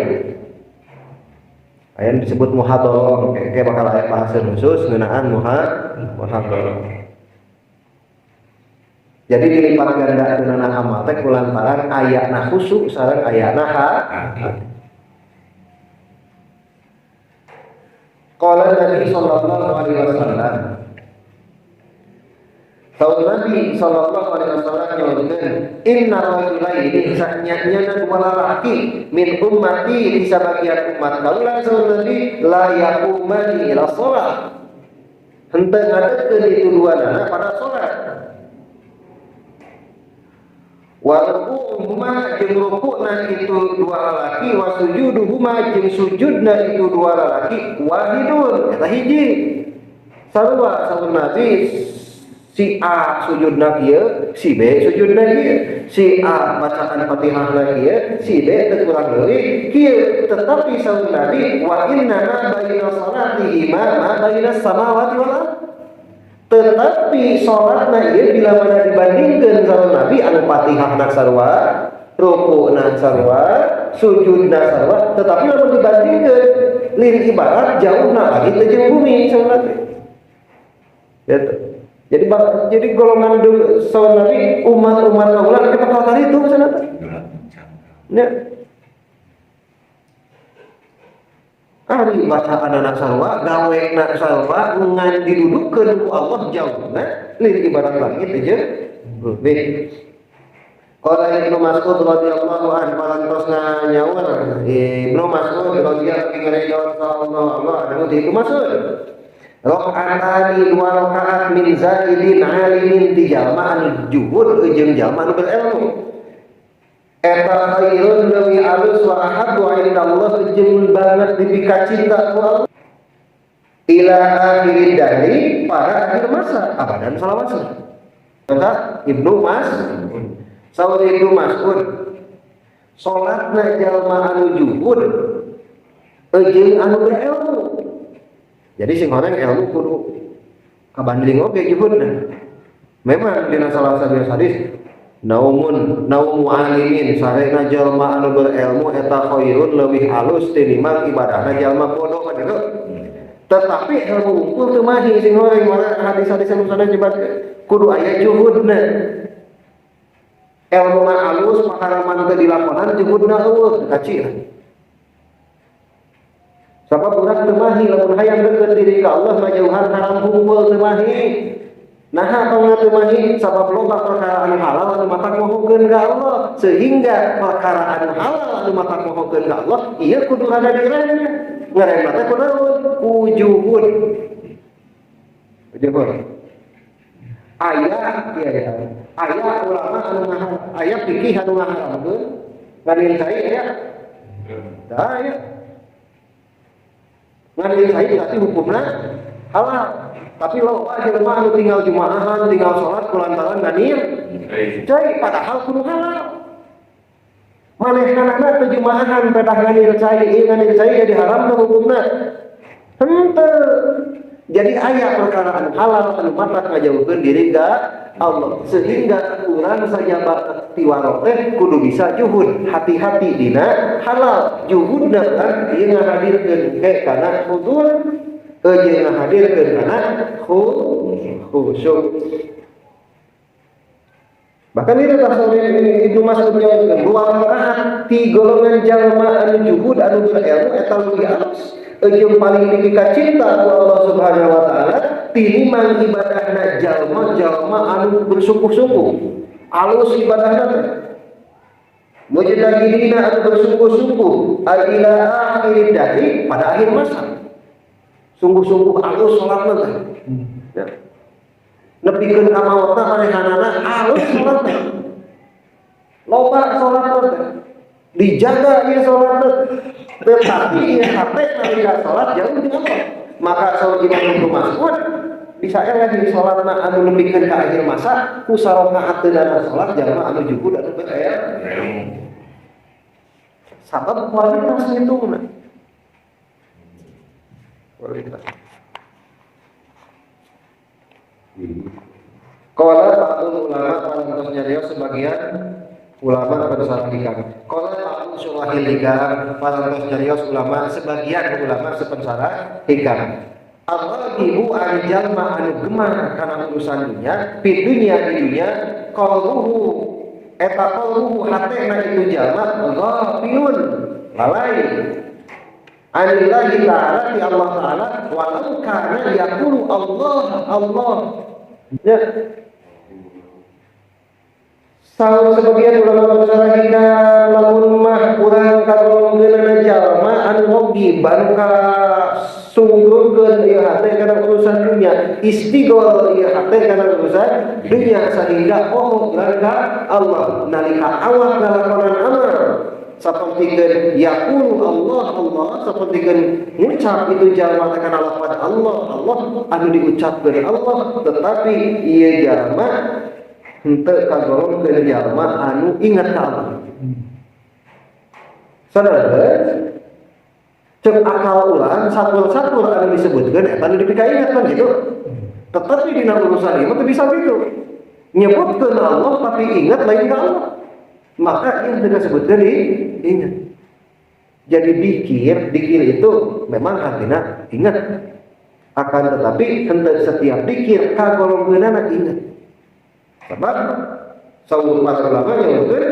Aya disebut muhadharah, kayak bakal aya bahasan khusus ngeunaan muhadharah. Jadi dilipat ganda ngeunaan amal teh kulantaran ayana khusyuk sareng ayana hadir. Qala Nabi sallallahu alaihi wasallam. Saur Nabi sallallahu alaihi wasallam nyaurkeun, inna rajulaini sanyanya dua lalaki min ummati di sabagian umat kaula saur Nabi la yaqumani ila shalah. Henteu ngadegkeun itu dua nana pada salat. Wa ruku'uhuma jeung rukuna itu dua lalaki wa sujuduhuma jeung sujudna itu dua lalaki wahidun eta hiji. Sarua saur Nabi si A sujudna kieu, si B sujudna kieu, si A bacaan Fatihahna kieu, si B teu kurang leuwih kieu. Tetapi saur Nabi wa inna ma baina salatihima ma baina samawati wal ardh. Tetapi sholatna ieu bila mana dibandingkeun saur Nabi anu Fatihahna sarua, rukuna sarua, sujudna sarua, tetapi lamun dibandingkeun lin ibarat jauhna langit jeung bumi saur Nabi. Gitu. Jadi golongan saur Nabi umat-umat kaula teh bakal kali itu cenah teh. Nya. Ari bacaan anak sarua, gawena sarua ngan didudukeun ku Allah jauhna lin ibarat langit jeung bumi. Qala Ibnu Mas'ud radhiyallahu anhu parantosna nyaur Ibnu Mas'ud radhiyallahu anhu Ibnu Mas'ud rakaatani dua rakaat min zaidin alimin di jalma anu juhud jeung jalma anu berilmu eta khairun leuwih alus wa ahabbu indallah jeung banget dipika cinta ku Allah ila akhir dahri pada akhir masa abadan salawasa. Kata Ibnu Mas'ud saur Ibnu Mas'ud salatna jalma anu juhud jeung anu berilmu. Jadi sing horeng ilmu kudu kabanding oge juhudna. Memang dina salah satu hadis naumun naumu alimin sarena jalma anu berilmu eta khairun leuwih alus tinimbang ibadahna jalma bodoh kan gitu. Tetapi ilmu unggul teu mahi sing horeng mana hadis-hadis anu sanes nyebat kudu aya juhudna. Ilmu mah alus paharaman teu dilakonan juhudna eueuh kacir. Sabab urang teu mahi lamun hayang deukeut diri ka Allah majauhan haram hungkul teu mahi. Naha tong teu mahi sabab loba perkara anu halal anu matak mohokeun ka Allah sehingga perkara anu halal anu matak mohokeun ka Allah ieu kudu rada diremna. Ngaremna teh kunaon? Ku juhud. Juhud. Aya ieu ya. Aya ulama anu ngaharam, aya fikih anu ngaharamkeun ngadil cai aya. Da aya. Ngadil cai berarti hukumna halal. Tapi loba jelema anu tinggal jumaahan, tinggal salat kulantaran nganil cai padahal kudu halal. Manehna teu jumaahan pedah nganil cai, ieu nganil cai jadi haram teh hukumna. Henteu. Jadi aya perkara anu halal anu matak ngajauhkeun diri ka Allah, sehingga urang sajaba ti waro teh kudu bisa juhud, hati-hati dina halal. Juhudna kan ieu ngahadirkeun ke kana hudur jeung ngahadirkeun kana khusyuk. Bahkan itu tasawuf Ibnu Mas'ud nyaurkeun dua rakaat ti golongan jalma anu juhud, anu berilmu, eta leuwih alus jeung paling dipika cinta ku Allah Subhanahu wa Taala tinimbang ibadahna jalma-jalma anu bersungguh-sungguh alus ibadahna teh, mujtahidina anu bersungguh-sungguh ila akhir dahri, pada akhir masa sungguh-sungguh alus salatna teh ya. Nepikeun ka maotna manehanana alus salatna, loba salatna teh, dijaga ieu salatna, tetapi ieu hate nalika salat jauh di Allah. Maka saur Imam Ibnu Mas'ud bisa eleh di salatna anu nepikeun ka akhir masa ku sarakaatna salat jalma anu juhud, anu berilmu, sabab kualitas ngitungna kualitas. Qala ba'dul ulama, parantos nyarios sebagian ulama pada hikam. Qala ba'du syurahil hikam, parantos nyarios ulama, sebagian ulama sepensara hikam. Ar-raghibu ari jalma anu gemar kana urusan dunya, fid dunya di dunya, qalbuhu eta qalbuhu hatena itu jalma ghafilun lalai anillahi ta'ala ti Allah Ta'ala walau kana yaqulu Allah Allah ya. Saur sebagian ulama besar hikam, lamun mah urang kagolongkeunana jalma anu hobi anu ka sungguhkeun ieu hate kana urusan dunia, istigol ieu hate kana urusan dunia sehingga oh urang ka Allah nalika awak ngalakonan amal sapertikeun yaqulu Allah Allah, sapertikeun ngucap itu jalma teh kana lafaz Allah Allah, anu diucapkeun Allah, tetapi ieu jalma henteu kagolongkeun jalma anu ingat ka Allah. Saudara, cek akal urang sakur-sakur anu disebutkeun eta anu dipika ingat kan gitu. Tetapi dina urusan ieu mah teu bisa gitu. Nyebutkeun Allah tapi ingat lain ka Allah. Maka ieu teu disebutkeun di ingat. Jadi dikir, dikir itu memang artinya ingat. Akan tetapi henteu setiap dikir kagolongkeunana ingat. Sebab saur para ulama nyebutkeun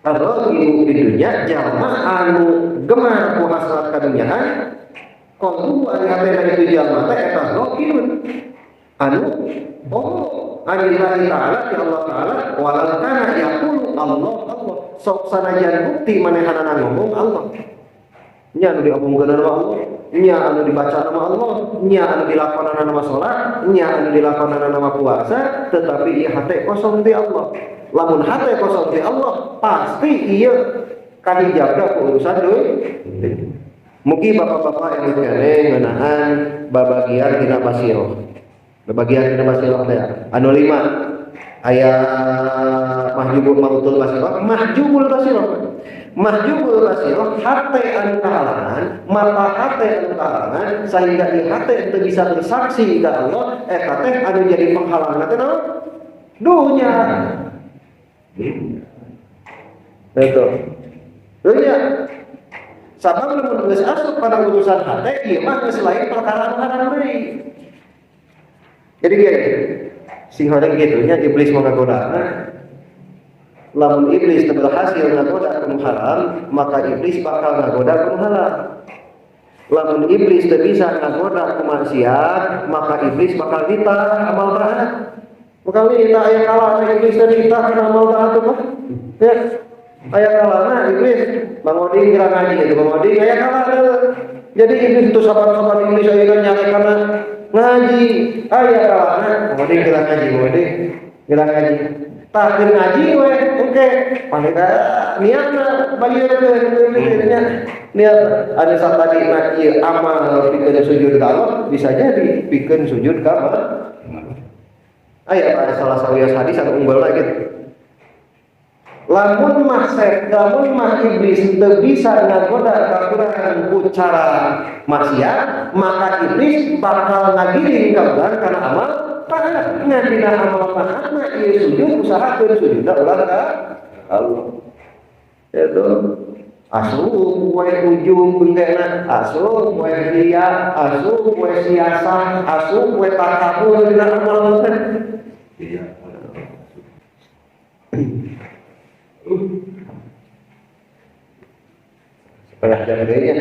ar-raghibu di dunya, jalma anu gemar ku hasrat kadunyaan, qalbu ari hatena itu jalma teh eta ghafilun anu oh anillahi ta'ala ti Allah Ta'ala walau kana yaqulu Allah Allah, sok sanajan bukti manehanana ngomong Allah nya, anu diomongkeun nama Allah nya, anu dibaca nama Allah nya, anu dilakonan nama salat nya, anu dilakonan nama puasa, tetapi ieu hate kosong di Allah. Lamun hate kosong di Allah, pasti ieu kahijabna ku urusan deui. Mugi bapak-bapak yang keneh ngeunaan babagian dina basiroh, babagian dina basiroh teh anu lima aya mahjubul mautul basiroh, mahjubul basiroh. Mahjubul basiroh hate anu kahalangan, mata hate anu kahalangan sehingga di hate itu bisa bersaksi ke Allah. Eta teh anu jadi penghalang teh naon? Dunya. Itu dunya. Sabab lamun geus asup pada urusan hate ieu mah geus lain perkara anu haram deui. Jadi kieu sing horeng kitu nya, iblis mau ngagoda. Lamun iblis teu berhasil ngagoda ku haram, maka iblis bakal ngagoda ku halal. Lamun iblis teu bisa ngagoda ku maksiat, maka iblis bakal nitah amal taat. Bakal nitah. Aya kalana iblis teh nitah kana amal taat tuh mah ya. Aya kalana iblis, Bang Oding kira ngaji itu, Bang Oding aya kalana. Jadi iblis itu sabar-sabar, iblis aya nyale kana ngaji. Aya kalana Bang Oding kira ngaji, Bang Oding kira ngaji. Tah keur ngaji we engke paling niatna bayeukeun nya, niat ada saat tadi na ieu amal pikeun sujud ka Allah, bisa jadi pikeun sujud ka Allah. Aya pada salah sawios hadis anu unggul lagi. Lamun mah lamun mah iblis teu bisa ngagoda ka urang ku cara maksiat, maka iblis bakal ngagiring ka urang kana amal taat. Ngan dina amal taatna ieu sujud usahakeun sujudna ulah ka Allah. Itu asup we ujung bengkena, asup we riya, asup we siasah, asup we takabur dina amal teh. Iya. Setengah jam deui nya.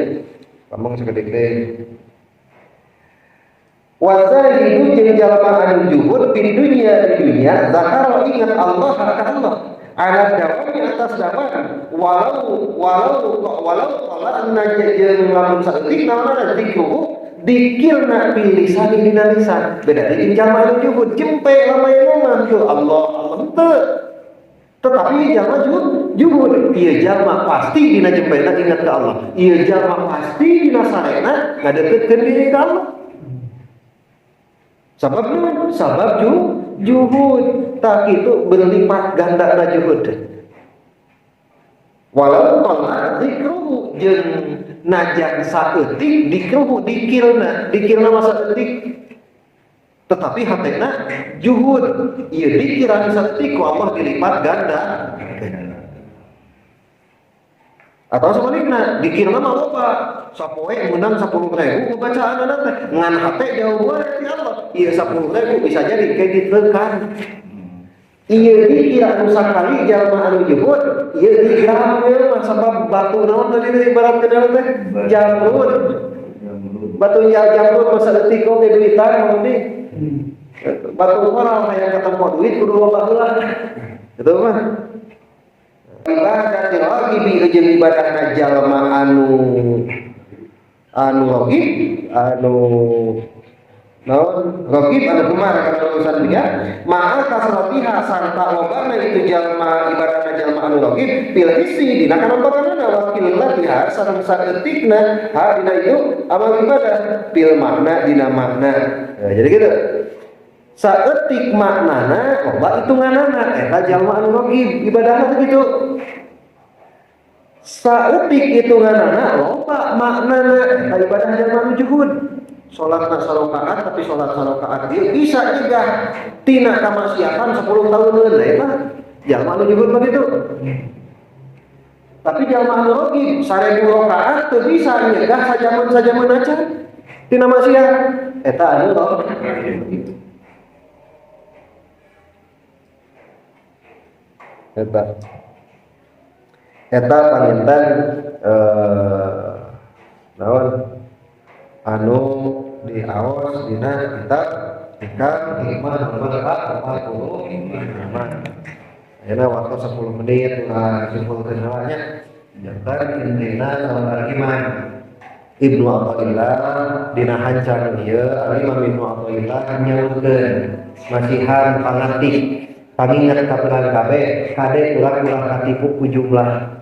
Ngomong sakedik deui. Wa zahidu jeung jalma anu juhud di dunia di dunia zakara ingat Allah ka Allah ala dawami atas dawan walau walau walau qala jeung lamun saeutik naonna zikruhu dikirna bil lisan dina lisan beda jeung jalma anu juhud jempe lamayan mah tuh Allah Allah teu. Tetapi jalma juhud ieu jalma pasti dina jempena ingat ka Allah, ieu jalma pasti dina sarena ngadeukeutkeun diri ka Allah. Sabab naon? Sabab juhud. Tah kitu berlipat gandana juhud. Walau qala zikruhu jeung najan saeutik dikruhu dikirna, dikirna mah saeutik. Tetapi hatena juhud, ieu dikiran saeutik ku Allah dilipat ganda. Atau sebaliknya, dikirna mah loba. Sapoe meunang 10.000 bacaanana teh, ngan hate jauh wae ti Allah. Ieu 10.000 bisa jadi kayak ditekan. Ieu dikira anu sakali jalma anu juhud, ieu dikira we mah sabab batu naon tadi teh ibarat kana teh jamrud. Batu jamrud masa detik oge duitan mah di. Batu koral hayang ketemu duit kudu loba heula. Gitu mah. Ibadah lagi jeung ibadahna jalma anu anu rogib anu naon rogib anu gemar kana urusan dunia ma'a kasratiha sarta lobana itu jalma ibadahna jalma anu rogib fil hissi dina kanampakanana wa qillatiha sareng saeutikna ha dina itu amal ibadah fil makna dina makna. Nah, jadi gitu saeutik maknana loba hitunganana eta jalma anu rogib ibadahna teh kitu. Saeutik hitunganana loba maknana eta ibadah jalma anu juhud. Salatna sarakaat tapi salat sarakaat dia bisa nyegah tina kamaksiatan 10 tahun heula eta jalma anu juhud mah kitu. Tapi jalma anu rogib 1000 rakaat teu bisa nyegah sajaman-sajaman acan tina maksiat eta anu rogib. Eta eta panginten naon anu diaos dina kitab Hikam Hikmah nomor 45. Ayeuna waktu 10 menit ulah simpulkeun heula nya. Jantan intina saudara iman Ibnu Athaillah dina hancang ieu Al-Imam Ibnu Athaillah nyaurkeun masihan pangatik pangingat ka urang kabeh kade urang ulah katipu ku jumlah.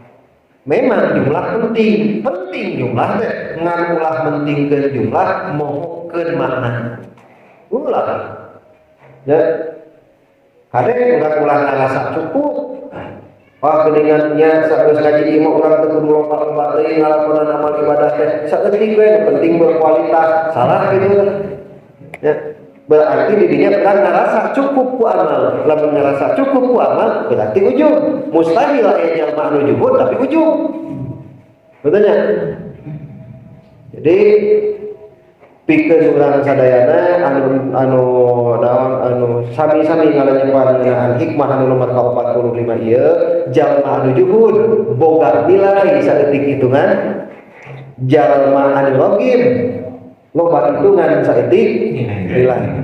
Memang jumlah penting, penting jumlah teh ngan ulah pentingkeun jumlah mohokeun makna. Ulah. Ya. Kade urang ulah ngarasa cukup. Wah geuningannya sageus ngaji ieu mah urang teu kudu lompat-lompat deui ngalakonan amal ibadah teh. Saeutik we nu penting berkualitas. Salah kitu teh. Ya. Berarti didinya urang ngarasa cukup ku amal. Lamun ngarasa cukup ku amal berarti ujub. Mustahil aya jalma anu juhud tapi ujub. Betulnya. Jadi pikeun urang sadayana anu anu naon anu sami-sami ngalenyepan ngeunaan hikmah anu nomor 45 ieu jalma anu juhud boga nilai saeutik hitungan, jalma anu rogib loba hitungan saeutik nilai.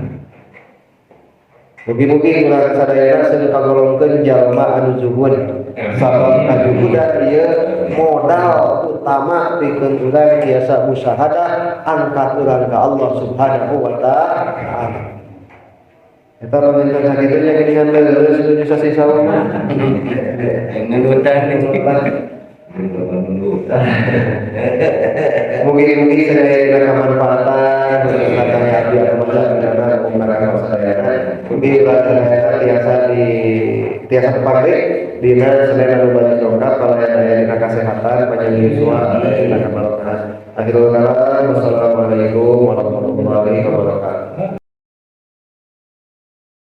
Mugi-mugi urang sadayana seung kagolongkeun jalma anu zuhud. Sabab kajuhudan ieu modal utama pikeun urang tiasa musyahadah angkat urang ka Allah Subhanahu wa taala. Eta pamintan sakitu nya geuningan leuleus nu sasih sawo mah. Ngelutan. Dulu. Mugi-mugi sadaya dina kamanfaatan khususna kami abdi anu maca dina umrah sadayana. Mugi ulah sadayana tiasa di tiasa tepang deui dina Senin anu bade dongkap kalayan aya dina kasehatan, panjang yuswa, dina kabarokahan. Akhirul kalam, wassalamualaikum warahmatullahi wabarakatuh.